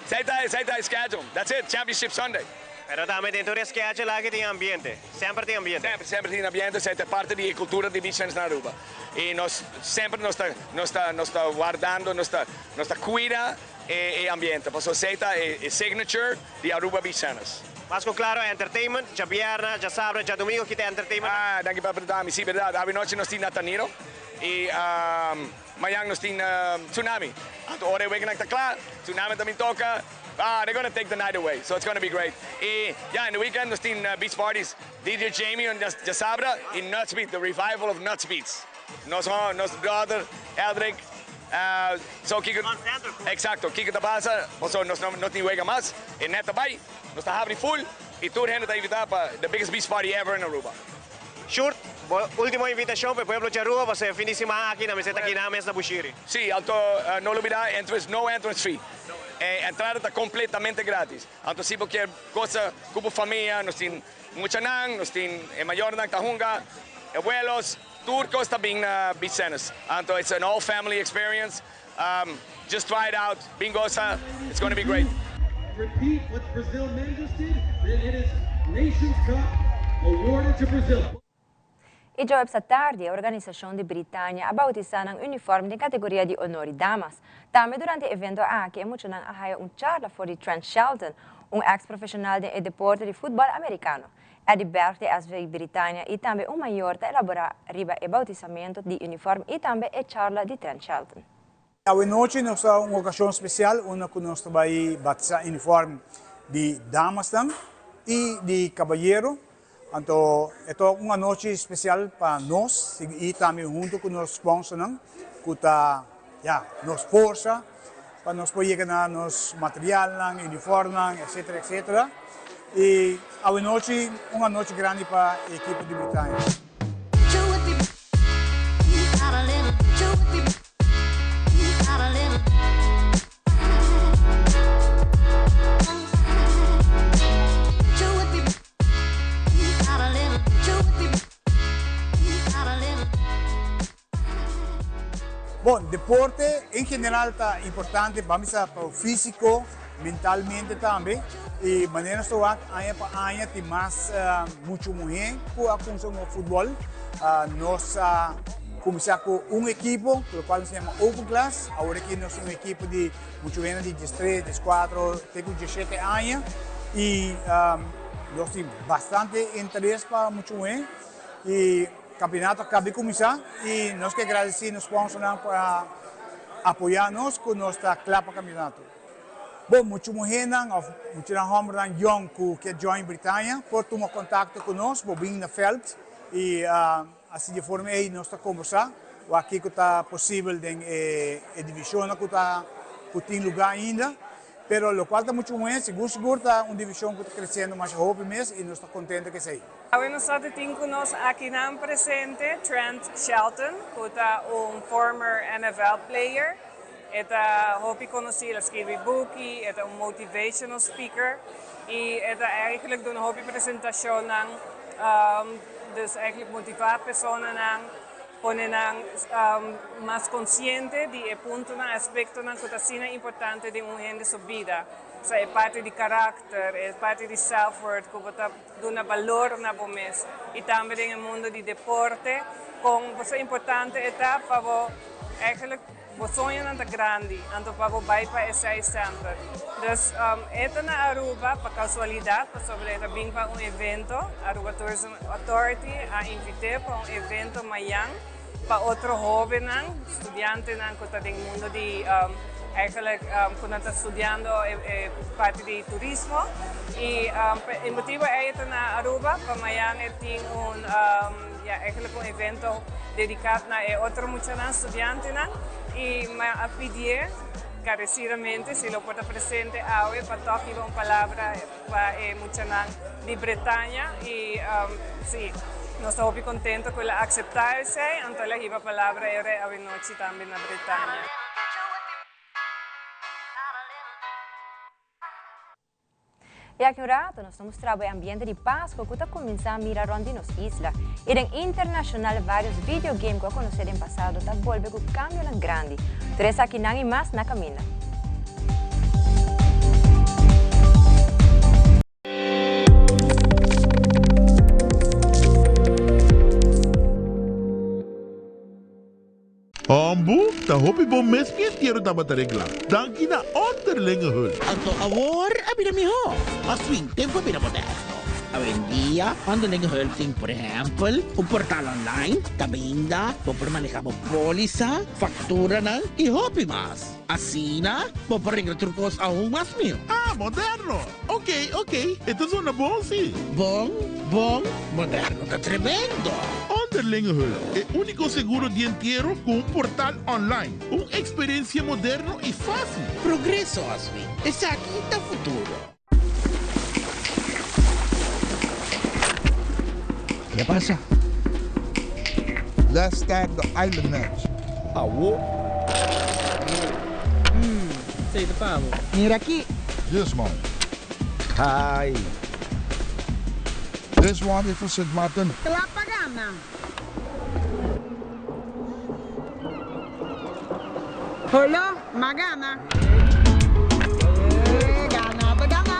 Esey ta, esey ta e schedule. That's it, Championship Sunday. Pero tambe den tur e schedule aki tin ambiente. Semper tin ambiente. Semper, semper tin ambiente. Esey ta parti di e cultura di beach tennis na Aruba. Y nos semper nos ta, nos ta, nos ta wardando, nos ta, nos ta cuida e, e ambiente. Pasobra esey ta e, e signature di Aruba Beach Tennis. Mas cu claro entertainment, djabierna, djasabra, djadomingo ki ta entertainment? Ah, danki pa pregunta mi. Si, berdad. Awinochi nos tin Nataniro y. Mañan nos tin Tsunami. Anto ora e weganan ta kla, Tsunami ta bin toka. Ah, they're gonna take the night away, so it's gonna be great. Y ya, in the weekend nos tin beach parties. DJ Jamie on djasabra y Nuts Beat, the revival of Nuts Beats. Nos nos brother Eldrick, so kiko, exacto, kiko ta pasa, pasobra nos no tin wega mas, e net ta bay, nos ta habri full y tur hende ta invita pa the biggest beach party ever in Aruba. Sjoerd, bo ultimo invitacion pa e pueblo Charrua pa ser fin di siman aki na mester ta kina mes na Bushiri. Sí, anto no lubida entrance no entrance fee. E entrada ta completamente gratis. Anto si bo kier goza cu bo famia, nos tin muchanan, nos tin e mayornan ta hunga, e abuelos, tur cos ta bin na Beach Tennis. Anto it's an all family experience. Just try it out, bin goza, it's gonna be great. Repeat what Brazil men just did, then it is Nations Cup awarded to Brazil. E djoebs atardi e organisashon di Britania a bautisá nan uniform den kategoria di honor di damas. Tambe durante e evento aki e muchanan a haya un charla for di Trent Shelton, un eks profeshonal den e deporte di futbòl amerikano. Eddie Berg di SV Britania y tambe un mayor ta elabora riba e bautisamento di uniform y tambe e charla di Trent Shelton. Awe nochi nos ta un ocasion special unda cu nos ta bay batisa uniform di damasnan y di cabayero. Anto e ta un anochi special pa nos y tambe hunto cu nos sponsornan cu ta ya nos forsa pa nos por yega na nos materialnan, uniformnan, etcetera, etcetera. Y awe nochi un anochi grandi pa e ekipo di Britania. Deporte en general ta importante, ban bisa pa bo fisico, mentalmente tambe. Y manera nos ta wak aña pa aña tin mas mucho muhe cu a cuminsa hunga futbol. Nos a cuminsa cu un ekipo, lo cual nos ta yama Open Class. Awor aki nos tin un ekipo di mucho hende di diestres, diescuatro te cu diesshete aña. Y nos tin bastante interes pa mucho muhe. Y Campeonato a caba di cuminsa y nos ke agradeci nos sponsornan pa apoya nos cu nos ta cla pa campeonato. Bon, mucho muhernan of muchanan hombernan yong cu ke join Britannia por tuma contacto cu nos, bo bin na veld y asi di e forma ey nos ta combersa wak kico ta posibel den e divisionnan cu ta cu tin lugar ainda. Pero locual ta mucho muher sigur sigur ta un division cu ta creciendo masha hopi mes y nos ta contento cu esey. Awe nos ta tin cu nos akinan presente Trent Shelton, cu ta un former NFL player. E ta hopi conoci, el a skirbi buki, e ta un motivational speaker y e ta eigenlijk duna hopi presentacionnan, dus eigenlijk motiva personanan, pone nan mas consciente di e puntonan, aspectonan cu ta asina importante den un hende su bida. Sa e parti di karakter, e parti di self-worth cu bo ta duna balor na bo mes y tambe den e mundo di deporte con bo sa importante e ta pa bo eigenlijk bo soñonan ta grandi anto pa bo bay pa esey semper. Dus e ta na Aruba pa casualidad pasobra e ta bin pa un evento, Aruba Tourism Authority a invite pa un evento mayan pa otro hobennan, studiantenan cu ta den mundo di eigenlijk cu nan ta studiando e parti di turismo y e motibo ey ta na Aruba pa mayan e tin un ya eigenlijk un evento dedica na e otro muchanan, studiantenan y mi a pidié carecidamente si lo por ta presente awe pa toch hiba un palabra pa e muchanan di Bretaña y si nos ta hopi contento cu el a acepta esey anto el a hiba palabra e rey awenochi tambe na Bretaña. Y aki un rato nos ta mustra bo e ambiente di Pasco cu ta cuminsa mira rond di nos isla. Y den internacional varios video game cu a conoce den pasado ta bolbe cu cambionan grandi. Tur esakinan y mas na caminda. Hombu, ta hopi bon mes mi entiero tabata regla. Danki na Onderlinge Hulp. Anto awor a bira mihó. Mas fin, tempu a bira moderno. Awendia, Onderlinge Hulp tin por ehèmpel un portal online kaminda bo por manehá bo pólisa, fakturanan i hopi mas. Asina, bo por regla tur kos aun mas mihó. Ah, moderno! Ok, ok, e ta zona bon si. Bon, bon, moderno ta tremendo! Onderlinge Hulp, e úniko seguro di entiero ku un portal online. Un eksperensia moderno i fásil. Progreso, Oswin. Esaki ta futuro. Ke pasa? Let's start the island match. Awo. Esei ta pa bo. Mira aki. This one. Hi. This one is for Sint Maarten. Kla pa gana. Holo, m'a gana. Gana ta gana.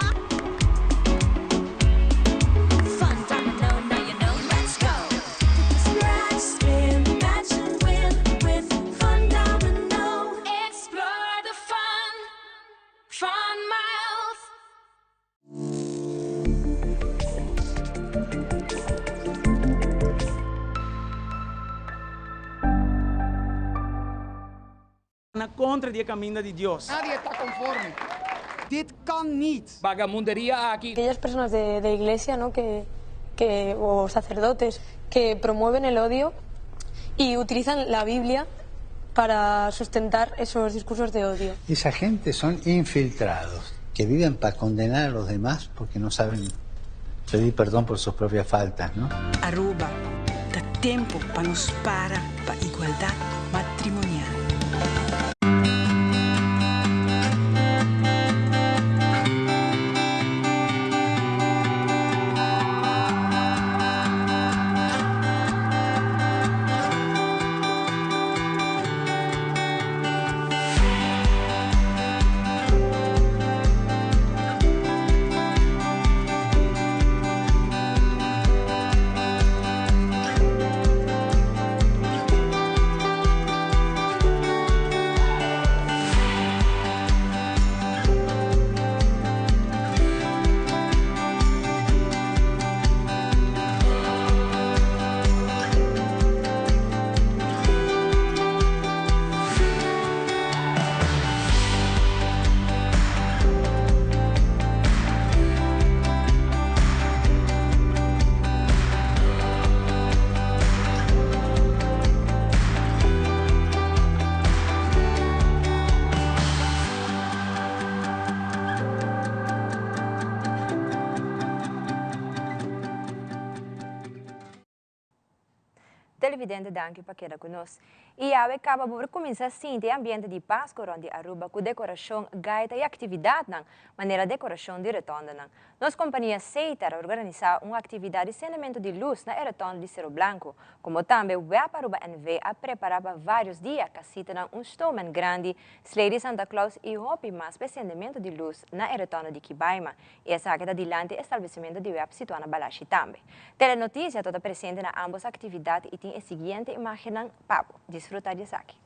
Na kontra di e kaminda di Dios. Nadie ta conforme. Dit kan niet. Bagamunderia aki. Aquellas personas de, de iglesia ¿no? que, que, o sacerdotes que promueven el odio y utilizan la Biblia para sustentar esos discursos de odio. Esa gente son infiltrados, que viven para condenar a los demás porque no saben pedir perdón por sus propias faltas, ¿no? Aruba, ta tempo pa nos para pa igualdad matrimonial. Televidente danki pa keda cu nos. Y awe caba bo por cuminsa sinti e ambiente di Pasco rond di Aruba cu decoracion, gaita y actividadnan, manera decoracion di rotondenan. Nos compania Setar a organisa un actividad di cendemento di luz na e rotonde di Cero Blanco, como tambe Web Aruba NV a prepara pa varios dia casitanan un snowman grandi, sleigh di Santa Claus y hopi mas pa e cendemento di luz na e rotonde di Kibaima. Y esaki ta dilanti establecimento di web situa na Balashi tambe. Telenoticia to ta presente na ambos actividad y tin e siguiente imagennan pa bo. Disfruta di esaki.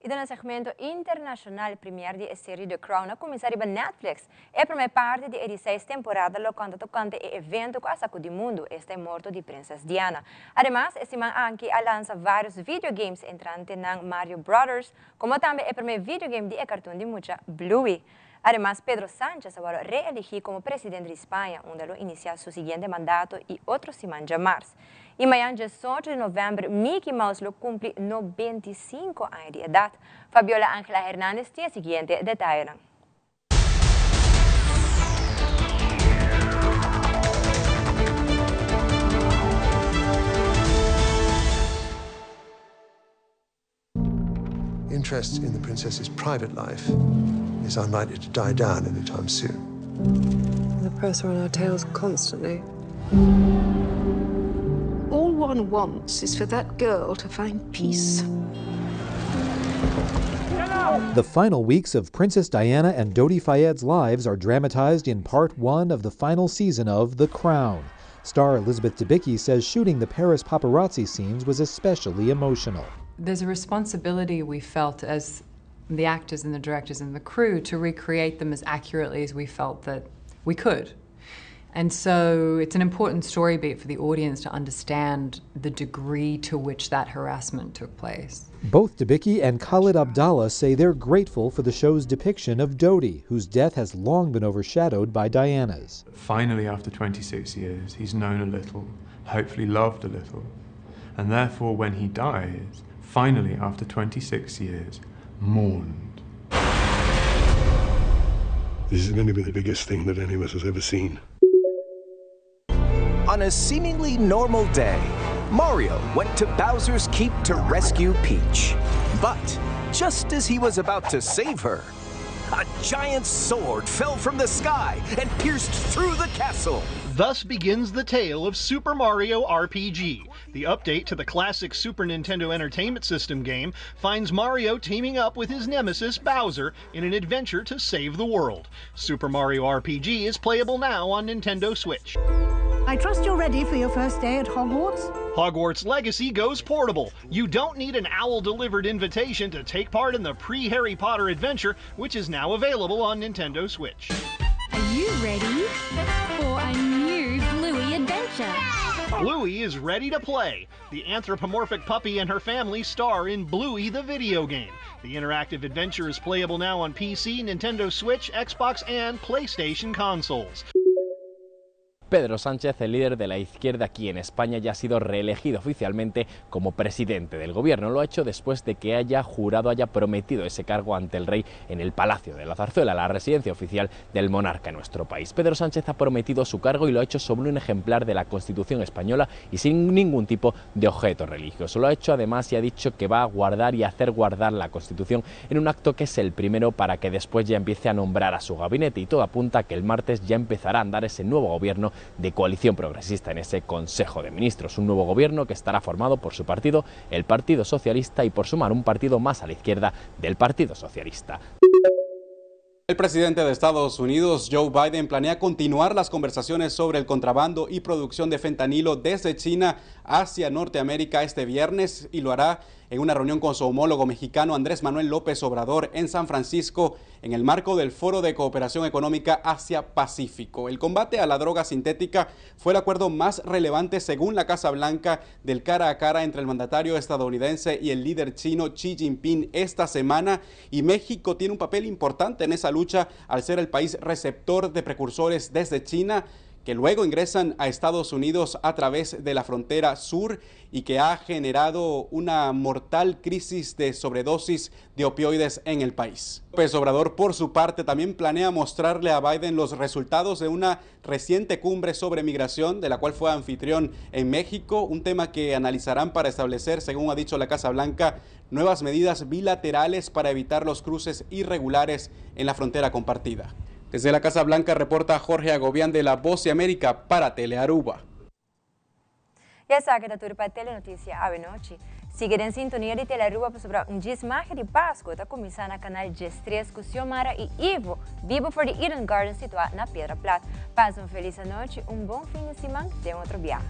Y den e segmento internacional, premier di e serie The Crown a cuminsa riba Netflix. E prome parti di e di seis temporada lo conta tocante e evento cu a sacudi mundo, esta e morto di Prinses Diana. Ademas, e siman aki a lansa varios videogames entrante nan Mario Brothers, como tambe e prome videogame di e cartoon di mucha Bluey. Ademas, Pedro Sánchez a wòrdu reeligí komo presidente di Spaña, unda lo inisiá su siguiente mandato i otro siman djamars. I mañan diesocho di novèmber Mickey Mouse lo kumpli 95 aña di edat. Fabiola Angela Hernandez tin e siguiente detayenan. Interest in the princess's private life is unlikely to die down anytime soon. The press are on our tails constantly. All one wants is for that girl to find peace. The final weeks of Princess Diana and Dodi Fayed's lives are dramatized in part one of the final season of The Crown. Star Elizabeth Debicki says shooting the Paris paparazzi scenes was especially emotional. There's a responsibility we felt as the actors and the directors and the crew to recreate them as accurately as we felt that we could. And so it's an important story beat for the audience to understand the degree to which that harassment took place. Both Debicki and Khalid Abdalla say they're grateful for the show's depiction of Dodi, whose death has long been overshadowed by Diana's. Finally, after 26 years, he's known a little, hopefully loved a little. And therefore, when he dies, finally, after 26 years, mourned. This is going to be the biggest thing that any of us has ever seen. On a seemingly normal day, Mario went to Bowser's Keep to rescue Peach. But just as he was about to save her, a giant sword fell from the sky and pierced through the castle. Thus begins the tale of Super Mario RPG. The update to the classic Super Nintendo Entertainment System game finds Mario teaming up with his nemesis Bowser in an adventure to save the world. Super Mario RPG is playable now on Nintendo Switch. I trust you're ready for your first day at Hogwarts? Hogwarts Legacy goes portable. You don't need an owl delivered invitation to take part in the pre Harry Potter adventure, which is now available on Nintendo Switch. Are you ready for a new Bluey adventure? Bluey is ready to play. The anthropomorphic puppy and her family star in Bluey the video game. The interactive adventure is playable now on PC, Nintendo Switch, Xbox, and PlayStation consoles. Pedro Sánchez, el líder de la izquierda aquí en España, ya ha sido reelegido oficialmente como presidente del gobierno. Lo ha hecho después de que haya jurado, haya prometido ese cargo ante el rey en el Palacio de la Zarzuela, la residencia oficial del monarca en nuestro país. Pedro Sánchez ha prometido su cargo y lo ha hecho sobre un ejemplar de la Constitución española y sin ningún tipo de objeto religioso. Lo ha hecho además y ha dicho que va a guardar y hacer guardar la Constitución en un acto que es el primero para que después ya empiece a nombrar a su gabinete y todo apunta a que el martes ya empezará a andar ese nuevo gobierno de coalición progresista en ese Consejo de Ministros. Un nuevo gobierno que estará formado por su partido, el Partido Socialista, y por sumar un partido más a la izquierda del Partido Socialista. El presidente de Estados Unidos, Joe Biden, planea continuar las conversaciones sobre el contrabando y producción de fentanilo desde China hacia Norteamérica este viernes y lo hará en una reunión con su homólogo mexicano Andrés Manuel López Obrador en San Francisco en el marco del Foro de Cooperación Económica Asia-Pacífico. El combate a la droga sintética fue el acuerdo más relevante según la Casa Blanca del cara a cara entre el mandatario estadounidense y el líder chino Xi Jinping esta semana y México tiene un papel importante en esa lucha al ser el país receptor de precursores desde China que luego ingresan a Estados Unidos a través de la frontera sur y que ha generado una mortal crisis de sobredosis de opioides en el país. López Obrador, por su parte, también planea mostrarle a Biden los resultados de una reciente cumbre sobre migración, de la cual fue anfitrión en México, un tema que analizarán para establecer, según ha dicho la Casa Blanca, nuevas medidas bilaterales para evitar los cruces irregulares en la frontera compartida. Desde la Casa Blanca reporta Jorge Agobián de La Voz de América para Telearuba. Y esaki ta tur pa Telenoticia awe nochi. Sigui den sintonia di Telearuba pasobra un djis magia di Pasco ta cuminsa na Canal 13 cu Xiomara y Ivo, bibo for di Eden Garden situa na Piedra Plat. Pasa un feliz anochi, un bon fin di siman, te otro biaha.